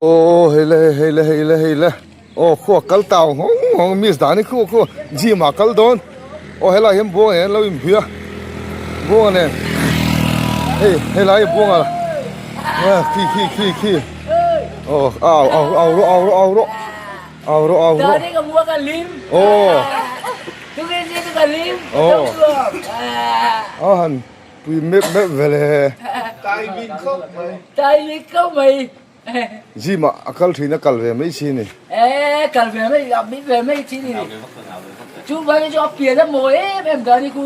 Aw hei le hei le hei le hei le aw khu a kal tau nghawng nghawng miss dan hi khu khu gym ah a kal dawn aw helai hian buanga nen an lo inbui a buanga nen hei helai hi buanga khi khi khi khi aw au au au rawh au rawh au rawh au rawh au rawh aw aw a han pui mep mep ve le. Timing khawp mai. Gym ah a kal thin a kal ve mai chi ni. E kal ve mai a mit ve mai chi ni. Chu vai chu a pian a mawi em em Dani ku.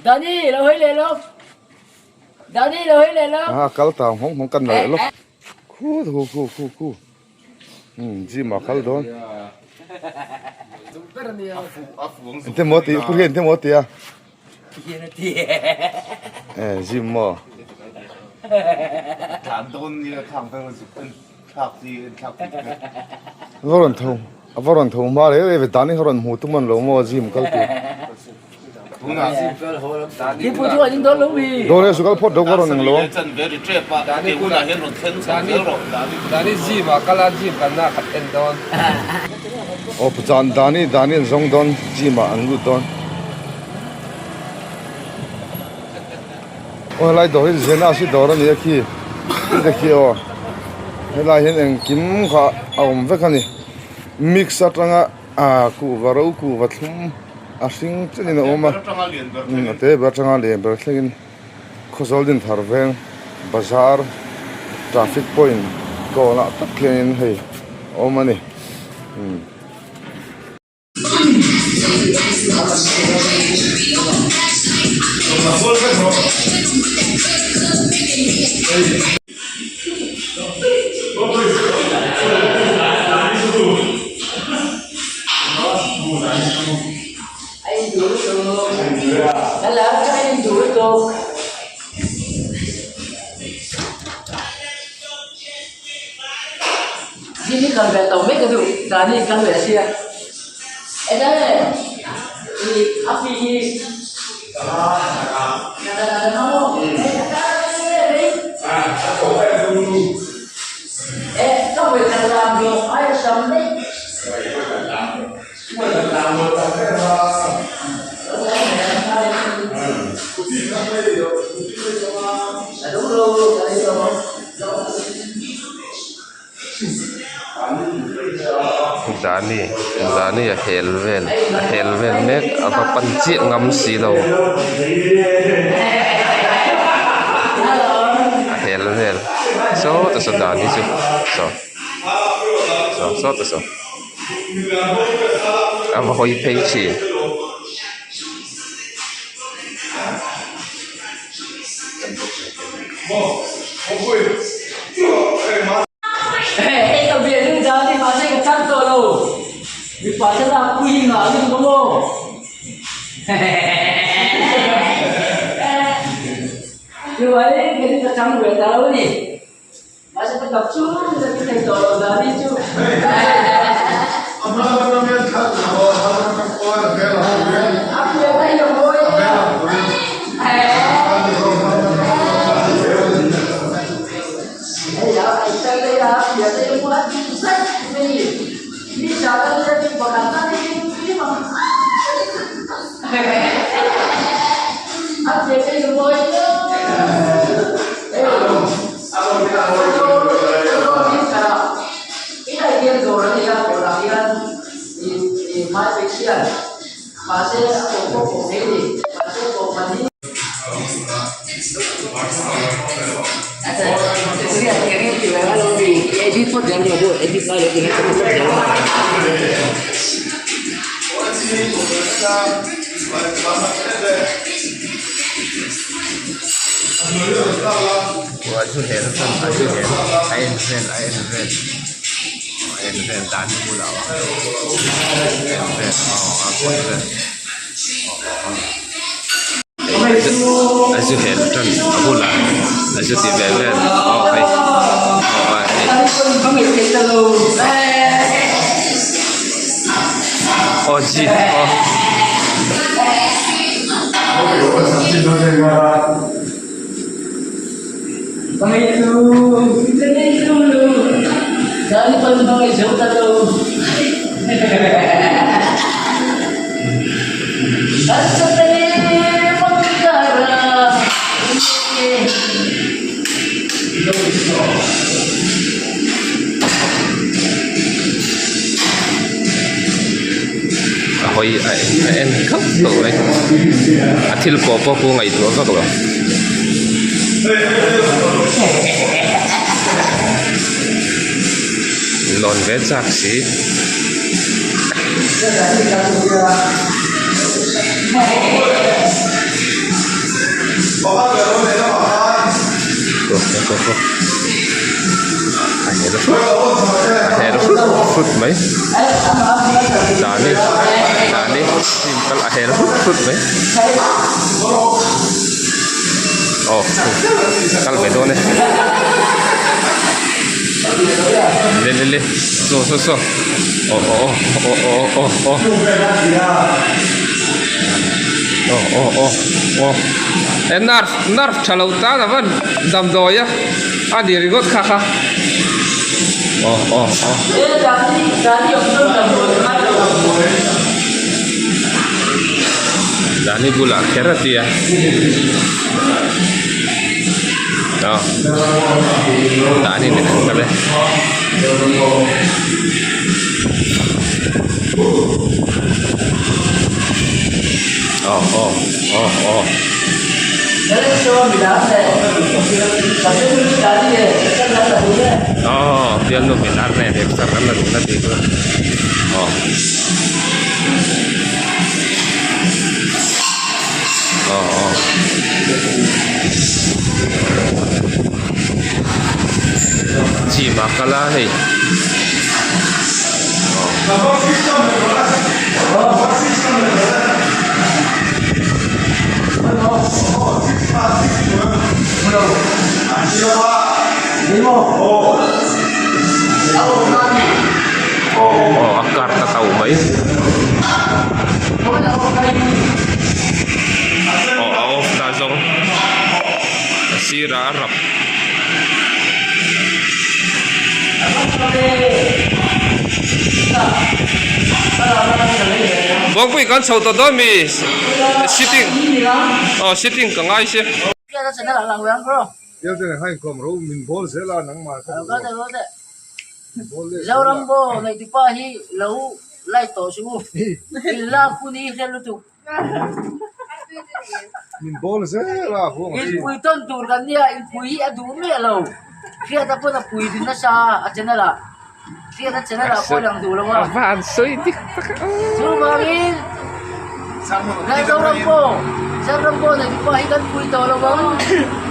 Dani lo hawi leh lo. Dani lo hawi leh lo. A kal ta nghawng nghawng kan nalh lo. Khu khu khu khu khu. Um gym ah kal dawn. Ente maw ti pu hian ente maw ti a. E gym maw. Va rawn tho a va rawn tho hma reu reu ve dan hi ka rawn hmu tum an lo maw gym kal tur. Dawn e su kal phawt deuh ka rawn englo ang. Aw pu chan Dani Dani an zawng dawn gym ah an lut dawn. Aw helai dawr hi Zenas hi dawr a ni a khi te khi aw helai hian engkim kha a awm vek a ni mix atanga ah kuhva ro kuhva thlum a hring chiahin a awm a a te ber atanga lian ber thlengin khawzawl dinthar veng bazar traffic point kawnah tak hianin hei a awm a ni. Dani Dani a hel vel a hel vel mek a va pan chiah ngam si lo a hel vel sawtah saw Dani chu saw saw sawtah saw a va hawi phei thin. A zu hel chuan a zu hel a en vel a en vel a en vel dan bulah a en vel aw a kual vel a zu hel tan a bulah a zu ti ve vel aw hei aw a hei aw ji aw. A hawi a a en khauh khauh mai a thil pawh pawh khu ngaihtuah vak lo. Lawn ve chak si. A hel hrut a hel hrut hrut mai Dani Dani gym kal a hel hrut hrut mai aw kal ve dawn e le le le saw saw saw aw aw aw aw aw aw aw aw aw aw e nerve nerve tha lo tan a van damdawi a a ni ringawt kha kha aw aw aw. Dani bulah kher a ti a aw Dani nen an kal e. Aw aw aw aw. Aw bialnu min ar nen exer an la duh na tih chu aw. Aw aw. Gym ah kal a hei aw a card a tauh mai aw a off ta zawng a sirah a rap. Bawngpui kan chho tawh dawn mi sitting aw sitting ka ngai se. Min bawl zel a huang a Inpui tawn tur kan nia inpui hi a duh miah lo hriat a pawn a pui dun nasa a channel ah hriat a channel ah pawh lang duh lo a A van sawi dik tak a chuvangin Zoram pawh Zoram pawh nei tupa hi kan pui tawh lo ang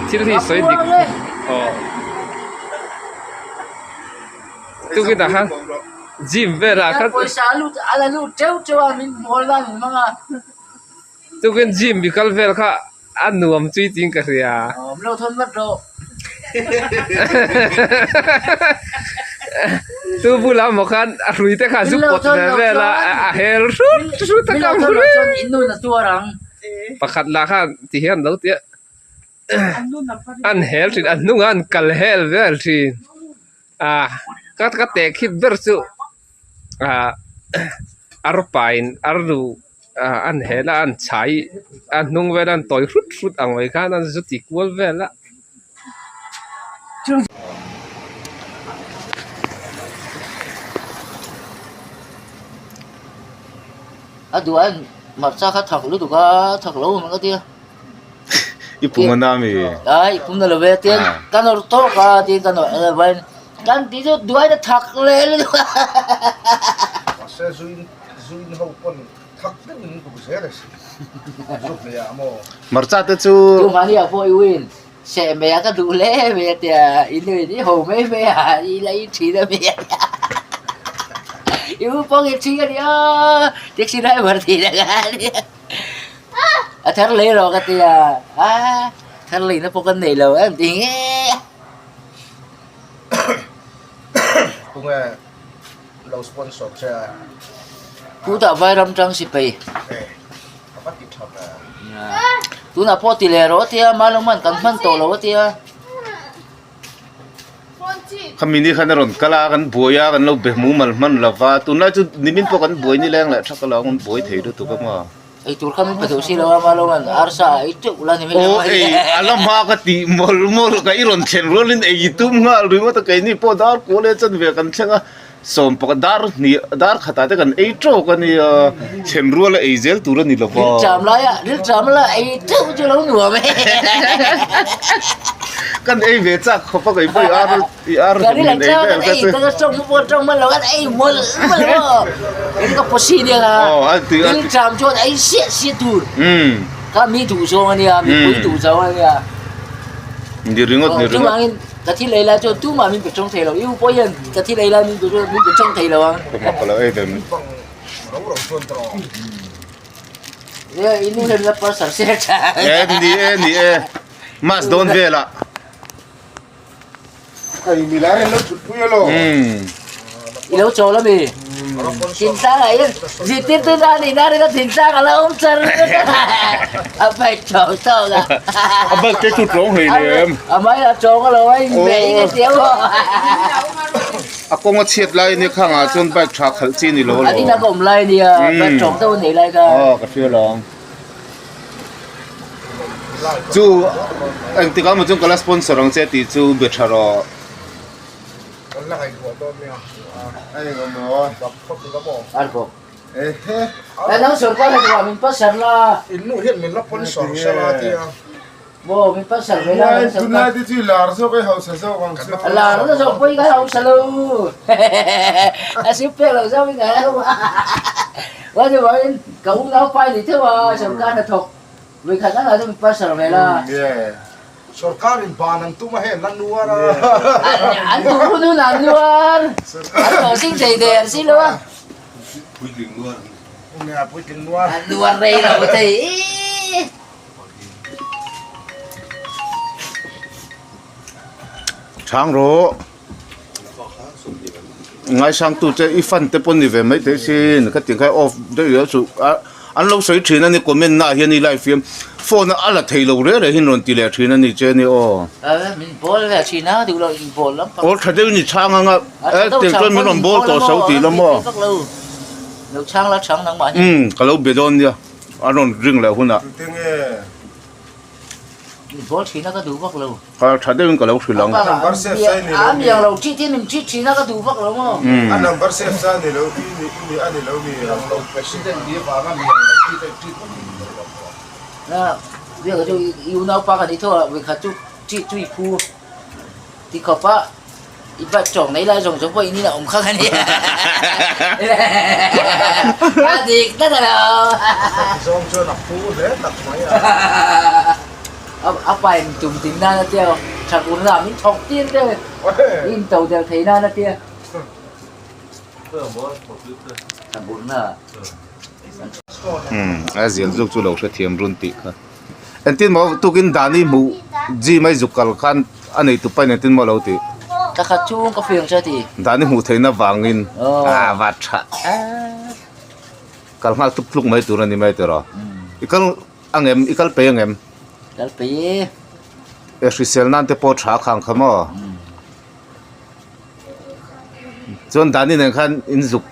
Thil hi sawi dik aw Tukin ah khan gym velah khan pawisa a lut a la lut teuh teuh a min bawl nan min hmang a. Tukin gym mi kal vel kha a nuam chui tiin ka hria. Awm lo thawn vat rawh. Tu bulah maw khan a hrui te kha zu pawt ve vel a a hel hrut hrut a ka hmu reng. In nun a tuar ang. Pakhat lah khan ti hian lo tia. An hel thin a hnungah an kal hel vel thin ah ka ka teh khip ber chu ah arpain arnu ah an hel a an chhai a hnung vel an tawi hrut hrut ang mai khan an zu ti kual vel a. A duh a hmarcha kha thak lutuk a thak lo ang ka tia. I pum a na mi? Ai, i pum na lo ve tin ka nawr tawk a tin ka nawr a vain kan ti chu duai na thak le lutuk a. Mahse zuin zuin ho pawn thak deuh in duh zel a si. Zu hmeh ah maw? Hmarcha te chu. Chu mahni ah pawh i win seh meh ah ka duh hle mai a tia i nu in i ho mai mai a i la in thin a mi a tia. I u pawh i chhing a nia taxi driver tih na kha a nia. A thar lei rawh ka ti a, a thar leina pawh kan nei lo em ti nge. Tunge lo sponsor che a? Chutah Vairam tang sipai. Eh, a va ti tha ve. Tunah pawh ti leh rawh a tia, Malawman kan hman tawh lo a tia. Phone chit. Khami ni khan a rawn kal a, kan buai a, kan lo be mumal hman lo va, tunlai chu nimin pawh kan buai ni leng leh thak alo kan buai thei lutuk a maw. Ei tur kha min pe duh si lo a, malo an arsa a ei teuh la ni mai Aw ei a la hma ka tih mawlh mawlh ka i rawn thlen rualin ei tum nghal ringawt a keini pawh dar kual e chan ve kan thleng a, sawm pakhat dar hnih dar khatah te kan ei tawk a nia, thlen rual a ei zel tur a ni lo va. Rilṭam laia rilṭam la ei teuh chu lo nuam e. Kan ei ve chak khawp a kei pawh i ar i ar Ka ril min ei chak vel kan ka ei chu. ka tawng pawh tawng man lo kan ei mawlh mawlh maw. In ka pawsi nia ka. Aw a ti a. Rilṭam chuan ei siah siah tur. Umm. Ka mi duh zawng a nia mipui duh zawng a nia. Ni ringawt ni ringawt. Chuvangin ka thil ei lai chuan tumah min pe tawng thei lo. I u pawh hian ka thil ei lai min pe chuan min pe tawng thei lo ang. Ka hma ka lo ei ve mai. Nia i nu hian la pasar ser tha. E ni e ni e. Mas dawn velah. Kai milai an lo thut pui alo. I lo chawl ami. Thintlang ah hian zirtirtu na anih na ringa thintlang a la awm char a bike chawng chawng a. A bike te chu tlawng hlei nem. A mai a chawng alo a in be in a tia maw. A kawng a chhiat lai ania khang ah chuan bike tha khalh chi ni lo alo. A ding a ka awm lai ania bike chawng deuh a nei lai kha. Aw ka hria lo. Chu engtik ah maw chuan ka la sponsor ang che tih chu be tha rawh. Tunlai te chu i lar zawk e hausa zawk ang chu. Ka unau pai ni theuh a, sorkar hnathawk vawikhat ang ah chuan pasal ve la. Sorkar in ban an tum a hei an la nuar a. An duh hun hun an nuar. An hlawh sing thei der si lo a. Puitling nuar. Nia puitling nuar. An nuar rei lo thei. Chhang rawh. Ngaisangtu che i fan te pawh ni ve mai thei sin kha tiang kha off daih riau chu a an lo sawi thin a ni comment na ah hian i live hian phone a la thei lo reh reh hi rawn ti leh thin a ni che ni aw. Min bawl ve thin a duh lo in bawl lam Aw tha deuh ni chhang anga e tiang chuan min rawn bawl tawh so tih la maw. Lo chhang la chhang nangmah hi. Umm ka lo be dawn nia a rawn ring leh hunah. Tute nge? Min bawl thin a ka duh vak lo. Kal tha deuhin ka lo hrilh ang. A number save sa i ni lo mi. A miang lo ṭhi thin min ṭhi ṭhin a ka duh vak lo maw. A number save sa ni lo i ni i ni a ni lo mi. Miang lo president ni avanga miang lo ṭhi te ṭhi pawh ni lo lo maw. Na biak chu i unau pa ka ni tho a vawikhat chu ṭhi chu i phu ti khawp a i bike tawng nei lai zawng zawng pawh in in a awm kha ka ni a dik tak a lo. Zawng chuan a phu hle tak mai a. A pain tum tin nan a tia that un lah min thawk tir te in to del thei nan a tia that un na Um a zial zuk chu lo hrethiam run tih kha engtin maw tukin dani hmuh gym a i zuk kal khan a nei tu pain engtin maw lo tih ka khat chung ka fiang che ti dani hmuh theihna vangin a va tha kal nghal tluk tluk mai tur a ni mai tiraw i kal A ngem, i kal pei a ngem? Kal pei e. E hrisel nan te pawh tha khang kha maw? Chuan Dani nen khan in zuk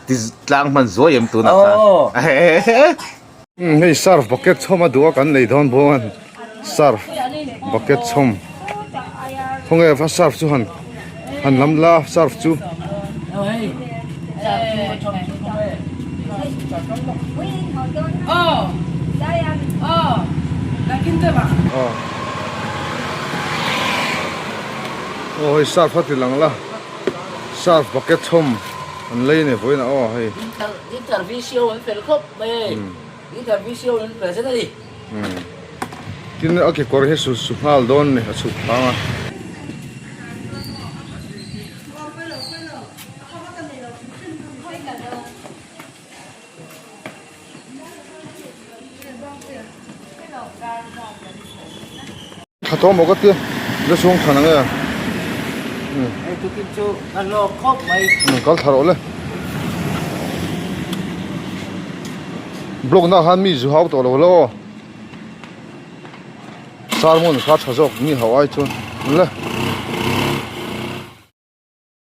ti tlang hman zuai em tunah khan? Umm hei surf bucket chhawm a duh a kan lei dawn bawk a surf bucket chhawm khawnge va surf chu han han lam la surf chu. Aw hei surf a ti lang la surf bucket chhawm an lei a ni vawiin ah aw hei. Tin a kekawr hi su su nghal dawn a ni a chhuk phang a. Thla tawh maw ka tia la chhung thlan ang e kal thla rawh le block na khan mi zu hau tawh lo la aw sermon kha tha zawk mi hauh ai chuan le.